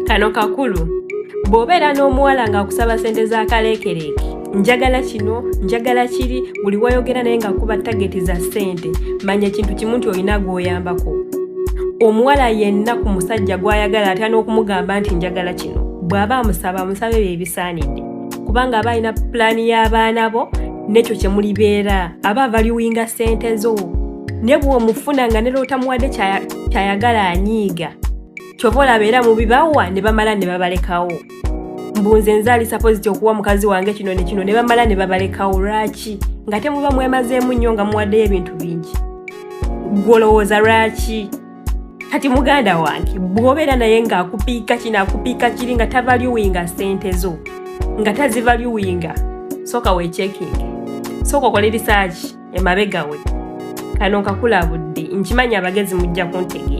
Kano kakulu. Bw'obeera n'omuwala ng'akusaba ssente za kaleekereeke, njagala kino, njagala kiri, buli wayogera naye ng'akuba target za ssente, manya ekintu kimu nti olina gw'oyambako. Omuwala yenna ku musajja gw'ayagala atya n'okumugamba nti njagala kino. Bw'aba amusaba, amusabe ebyo ebisaanidde, kubanga aba alina pulaani y'abaana bo n'ekyo kye mulibeera, aba avaluinga ssente zo. Ne bw'omufuna nga ne lw'otamuwadde ky'ayagala anyiiga. Kyova olaba era mubibawa ne bamala ne babalekawo. Mbu nze nzaali supposed okuwa mukazi wange kino ne kino, ne bamala ne babalekawo. Lwaki? Nga temuba mwemazeemu nnyo nga muwaddeyo ebintu bingi. Gw'olowooza lwaki? Kati muganda wange, bw'obeera naye ng'akupiika kino, akupiika kiri, nga tavaluinga ssente zo, nga tazivaluinga, sooka weecheckinge, sooka okole research emabega we. Kano nkakulabudde, nkimanyi abagezi mujja kuntegeera.